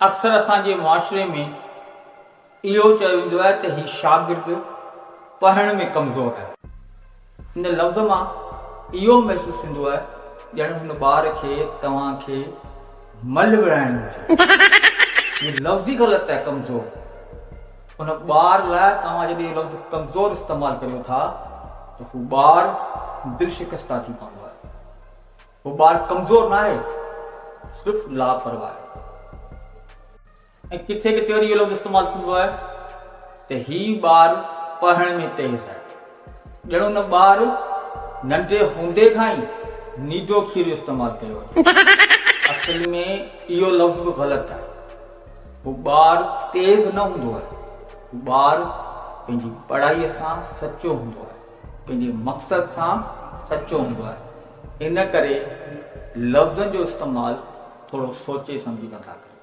اڪثر اسان جي معاشري ۾ اهو چيو ويندو آهي ته هي شاگرد پڙهڻ ۾ ڪمزور آهي. ان لفظ مان اهو محسوس ٿيندو آهي ڄڻ هن ٻار کي توهان کي ملهه وڙهائڻ هجي. اهو لفظ ئي غلط آهي ڪمزور. ان ٻار لاء توهان جڏهن اهو لفظ ڪمزور استعمال ڪريو ٿا ته هو ٻار دل شڪسته ٿي پوندو آهي. هو ٻار ڪمزور ناهي، صرف لاپرواهه آهي. ۽ ڪٿي ڪٿي وري اهو لفظ استعمال ٿيندو آهي ته هي ٻار پڙهڻ ۾ تيز آهي. ڄڻ ان ٻار ننڍي هوندي کان ئي نيڊو کير جو استعمال ڪيو هجي. اصل ۾ اهو لفظ به غلط آهي. هو ٻار تيز نه هوندو آهي. هو ٻار پنهنجي پڙهائيء سان سچو هوندو آهي. پنهنجي مقصد سان سچو هوندو آهي. ان ڪري لفظن جو استعمال ٿورو سوچي سمجهي ڪندا ڪريو.